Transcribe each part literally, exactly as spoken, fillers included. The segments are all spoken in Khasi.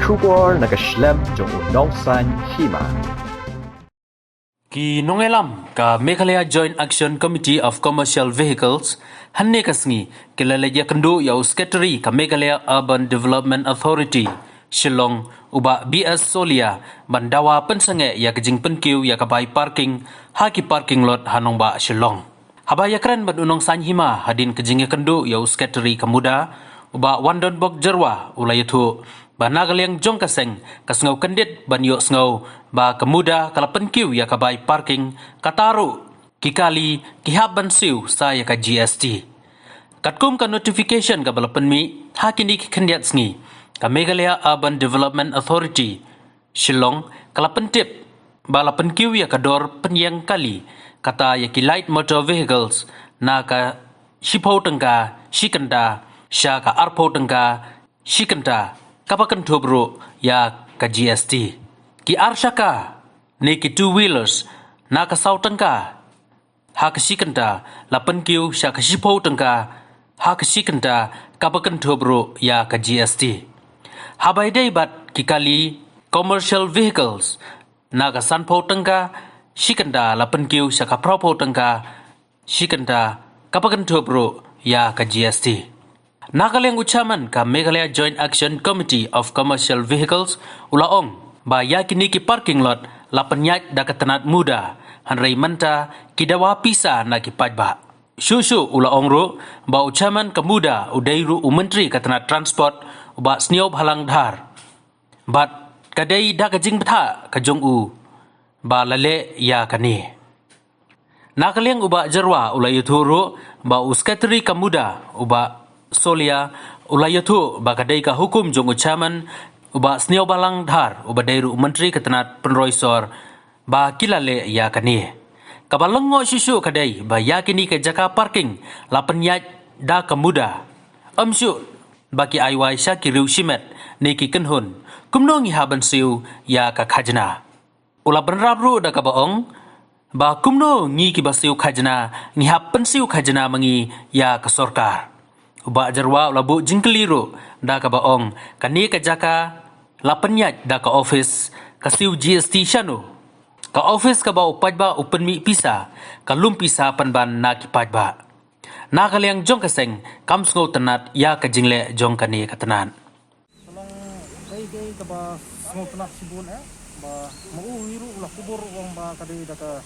Khubor na ka shlem jong u Nongsaiñ Hima. Ki nongïalam ka Meghalaya Joint Action Committee of Commercial Vehicles hynne ka sngi ki la leit ïakynduh ïa u Secretary ka Meghalaya Urban Development Authority Shillong, u Bah B S Solia, ban dawa pynsangeh ïa ka jingpynkiew ïa ka bai parking ha ki parking lot ha nongbah Shillong. Haba ïakren bad u Nongsaiñ Hima hadien ka jingïakynduh ïa u Secretary ka MUDA, u Bah Wandonbok Jyrwa u la ïathuh ba na ka liang jong ka seng ka sngew kyndit ban ïohsngew ba ka MUDA ka la pynkiew ïa ka bai parking, kata ruh ki kali ki hap ban siew sa ïa ka G S T. Katkum ka notification kaba la pynmih ha kine ki khyndiat sngi, ka Meghalaya Urban Development Authority Shillong ka la pyntip ba la pynkiew ïa ka dor pynïeng kali, kata ïa ki light motor vehicles, na ka shiphew tyngka shi kynta sha ka arphew tyngka shi kynta, kaba kynthup ruh ïa ka G S T. Ki ar shaka ne ki two wheelers na ka saw tyngka ha ka shi kynta la pynkiew sha ka shiphew tyngka ha ka shi kynta, kaba kynthup ruh ïa ka G S T. Haba ïadei bad ki kali commercial vehicles, na ka sanphew tyngka shi kynta la pynkiew sha ka phraphew tyngka shi kynta, kaba kynthup ruh ïa ka G S T. Na ka liang u Chairman ka Meghalaya Joint Action Committee of Commercial Vehicles u la ong ba ïa kine ki parking lot la pynïaid da ka tnat MUDA, hynrei mynta ki dawa pisa na ki paidbah. Shuh shuh u la ong ruh ba u Chairman ka MUDA u dei ruh u Myntri ka tnat Transport, u Bah Sniawbhalang Dhar, bad ka dei da ka jingbthah ka jong u ba la leh ïa kane. Na ka liang u Bah Jyrwa u la ïathuh ruh ba u Secretary ka MUDA, u Bah Solia, u la ïathuh ba ka dei ka hukum jong u Chairman, u Bah Sniawbhalang Dhar, uba dei ruh u Myntri ka tnat pynroi sor, ba ki la leh ïa kane. Kaba lyngngoh shuh shuh ka dei ba ïa kine ki jaka parking la pynïaid da ka MUDA. Ym shuh ba ki ai wai sha ki riew shimet ne ki kynhun, kumno ngi hap ban siew ïa ka khajna? U la bynrap ruh da kaba ong ba kumno ngi kiba siew khajna ngi hap pynsiew khajna ma ngi ïa ka sorkar. U Bah Jyrwa u la buh jingkylli ruh da kaba ong, kane ka jaka la pynïaid da ka office, ka siew G S T shano? Ka office kaba u paidbah u pynmih pisa ka lum pisa pynban na ki paidbah. Na ka liang jong ka seng kam sngewtynnat ïa ka jingleh jong kane ka tnat. Ka long kaei kaei kaba sngewtynnat shibun eh, ba ma u hi ruh u la kubur u ong ba ka dei da ka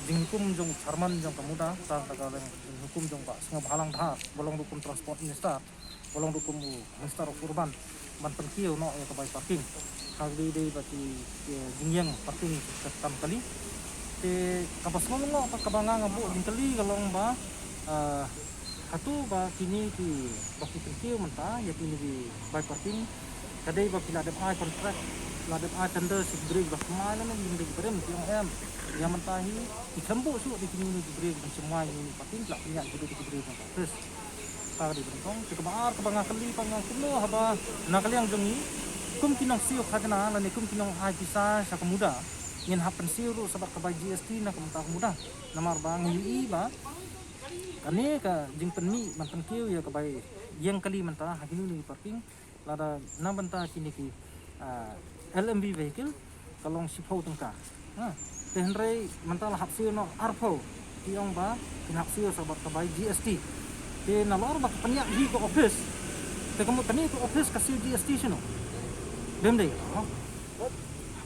jinghukum jong u Chairman jong ka MUDA, tang da ka liang jinghukum jong Bah Sniawbhalang Dhar, ba long ruh kum Transport Minister, ba long ruh kum u Minister of Urban, ban pynkiew noh ïa ka bai parking. Ha kaba dei ba ki, ki jingïeng parking ka tam kali. Te kaba sngewlyngngoh ka, kaba nga nga buh jingkylli ka long ba, ah, hato ba kine kiba ki pynkiew mynta ïa kine ki bai parking, ka dei ba ki la dep ai contract, la dep ai tender sha ki briew ba thymmai lane ki dei ki briew ki ong em. Ïa mynta hi ki khlem buh shuh da kine ki briew ban thymmai ïa kine ki parking, ki la pynïaid ki dei ki briew ban office. Ka dei ba nyngkong. Te kaba ar kaba nga kylli pat nga kumno haba na ka liang jong ngi kum ki nongsiew khajna lane kum ki nongai pisa sha ka MUDA, ngin hap pynsiew ruh shabar ka bai G S T na ka bynta ka MUDA. Namar ba ngi ïohi ba kane ka jingpynmih ban pynkiew ïa ka bai ïeng kali mynta ha kine ki parking, lada na bynta kine ki, ah, L M V vehicle, ka long shiphew tyngka. Ha. Te hynrei mynta la hap siew noh arphew, ki ong ba kin hap siew shabar ka bai G S T. Te nalor ba ka pynïaid hi ka office, te ka mut kane ka office ka siew G S T shano? Dem dei, ha?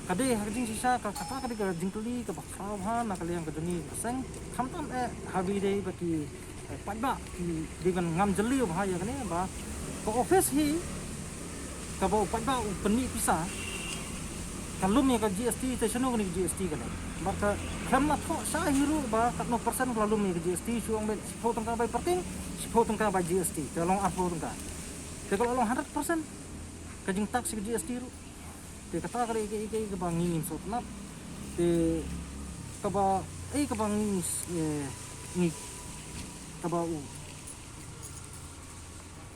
Ka dei ha ka jingshisha ka, kata ka dei ka jingkylli kaba khraw bha na ka liang ka jong ngi ka seng. Khamtam eh ha kaba dei ba ki, eh, paidbah ki dei ban ngam jylliew bha ïa kane ba ka office hi kaba u paidbah u pynmih pisa ka lum ïa ka G S T, te shano kane ka G S T ka leh? Bad ka khlem la thoh sha hi ruh ba katno percent ka la lum ïa ka G S T, shu ong ba shiphew tyngka bai parking, shiphew tyngka bai G S T, te long arphew tyngka. Te ka la long hundred percent ka jingtax ïa ka G S T ruh. Te kata ka dei kaei kaei kaba ngi ngim sngewtynnat. Te kaba, eh, kaba ngi, eh, ngi, kaba u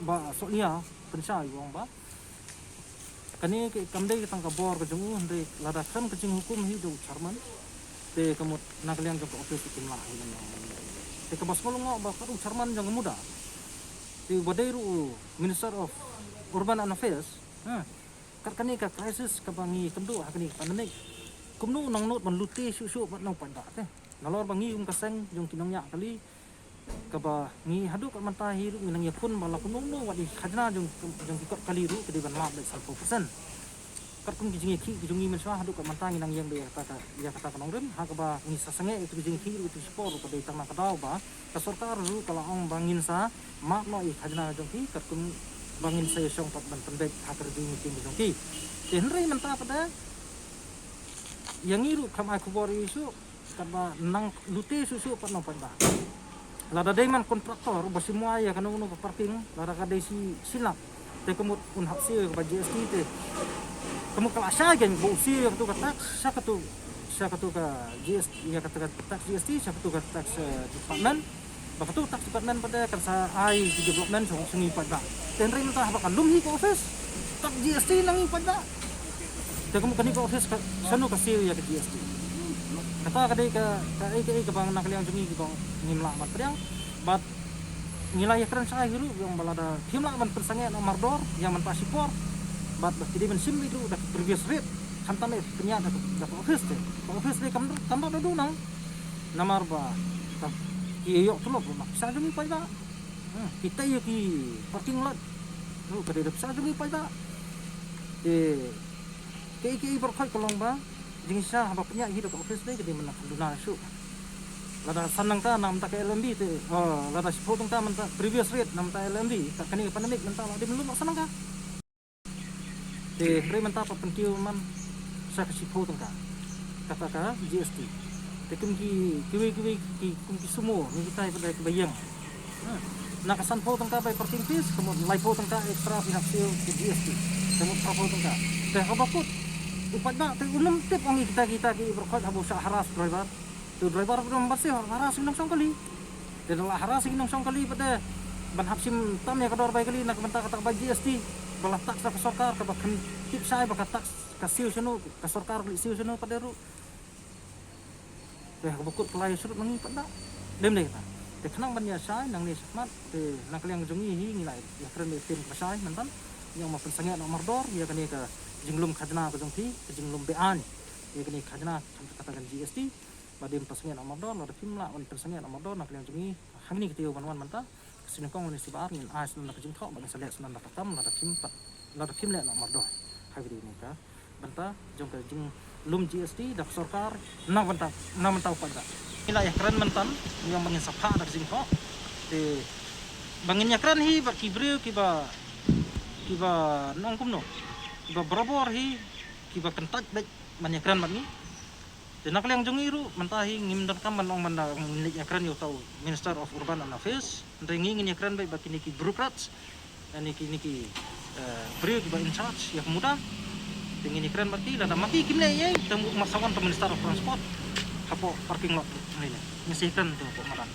Bah Solia pynshai u ong ba kane ka kam dei tang ka bor ka jong u, hynrei lada khlem ka jinghukum hi da u Chairman, te ka mut na ka liang jong ka office kim lah hi lem. Te kaba sngewlyngngoh ba ka u Chairman jong ka MUDA, te uba dei ruh u Minister of Urban and Affairs, ha, Kat kane ka crisis kaba ngi kynduh ha kane ka pandemic, kumno nang nud ban lute shuh shuh bad nang paidbah te. Nalor ba ngi kum ka seng jong ki nongñiah kali, kaba ngi haduh kat mynta hi ruh ngi nang ïakhun ba la kumno kumno wat i khajna jong, jong ki kot kali ruh ka dei ban mad beit sanphew percent. Katkum ki jingïakhih ki jong ngi mynshuwa haduh kat mynta ngi nang ïeng beit ïa kata ka, ïa kata ka nongrim, ha kaba ngi sa sangeh ïa ki jingïakhih ruh ki shipor ruh ka dei tang na ka daw ba ka sorkar ruh ka la ong ba ngin sa mad noh ïa khajna jong ki, katkum ba ngin sa ïashong pat ban pynbeit ha ka review meeting ki jong ki. Te hynrei mynta pat da ïa ngi ruh kam ai khubor ïa shuh, katba nang lute shuh shuh pat nang paidbah. Lada dei man kontraktor ba shim wai ïa kano kano ka parking, lada ka dei shi, shi lak, te ka mut un hap siew ïa kaba G S T te. Ka mut ka la shai kein ba u siew ïa katu ka tax sha katu, sha katu ka G S T, ïa katu ka tax G S T sha katu ka tax, eh, department. Ba katu tax department pat de kan sa ai ki development sha, sha ngi paidbah. Te hynrei mynta haba ka lum hi ka office, tax G S T na ngi paidbah. Te ka mut kane ka office ka, shano ka siew ïa ka G S T. Kata ka dei ka, ka ei ka ei kaba na ka liang jong ngi kiba ngim lah ban pdiang. Bad ngi la ïakren shai hi ruh ïa ba lada phim lah ban pynsangeh noh mardor ïa mynta shipor, bad ba ki dei ban shim beit ruh da ka previous rate, khamtam eh pynïaid da ka, da ka office te. Ka office te kam, kam da da du nang. Namar ba ka, ki ïoh tulop ruh na ka pisa jong ngi paidbah. Hmm, ki tei ïa ki parking lot ruh ka dei da ka pisa jong ngi paidbah. Te kaei kaei baroh khoit ka long ba jingshisha haba pynïaid hi da ka office te ka dei mynta ka duna shuh. Lada san tyngka na mynta ka L M B te, oh, lada shiphew tyngka mynta previous rate na mynta L M B, kat kane ka pandemic mynta la dei mynlum san tyngka. Te hynrei mynta pat pynkiew man sha ka shiphew tyngka kata ka G S T. Te kum ki, kiwei kiwei ki, kum ki sumo, ngi kitai pat da kiba ïeng. Hmm. Na ka sanphew tyngka bai parking fees, ka mut laiphew tyngka extra phin hap siew ka G S T. Ka mut phraphew tyngka. Te haba kut u paidbah te un ym tip ong ïa kita kita ki baroh khoit haba u shah harass driver. Te u driver ruh um pat siew, harass ïa ki nongshong kali. Te lada la harass ïa ki nongshong kali pat de ban hap shim tam ïa ka dor bai kali na ka bynta kata ka bai G S T ba la tax da ka sorkar, kaba kan tip shai ba ka tax ka siew shano, ka sorkar ka leit siew shano pat de ruh. Te haba kut ka la ïa shrut ma ngi pat da. Dem dei kata. Te khnang ban ïa shai nangne shakhmat te na ka liang jong ngi hi ngi la ïakren beit ktien kaba shai mynta. Ngi ong ba pynsangeh noh mardor ïa kane ka jinglum khajna ka jong phi, ka jinglum beaiñ ïa kane ka khajna kata ka G S T. Ba dei ban pynsangeh noh mardor, lada phim lah ban pynsangeh noh mardor na ka liang jong ngi hangne ka taïew ban wan mynta, ka sngi nyngkong lane sngi ba ar ngin ai sngewbha ka jingthoh ba ngin sa leh sngewbha ka kam, lada phim pat, lada phim leh noh mardor ha kane ka bynta jong ka jinglum G S T da ka sorkar na ka bynta, na ka bynta u paidbah. Ngi la ïakren mynta, ngi ong ba ngin sa phah da ka jingthoh. Te ba ngin ïakren hi bad ki briew kiba, kiba nong kumno, kiba barabor hi, kiba kyntait beit ban ïakren bad ngi. Te na ka liang jong ngi ruh mynta hi ngim donkam ban ong ban da ngin leit ïakren ïa uta u Minister of Urban and Affairs. Hynrei ngi ngin ïakren beit bad kine ki bureaucrats, kine ki, kine ki, eh, briew kiba in charge ïa ka MUDA. Te ngin ïakren bad ki, lada ma ki kim leh ei ei, te mut ma sa wan uta u Minister of Transport hapoh parking lot. Ngin sa ïakren te hapoh madan.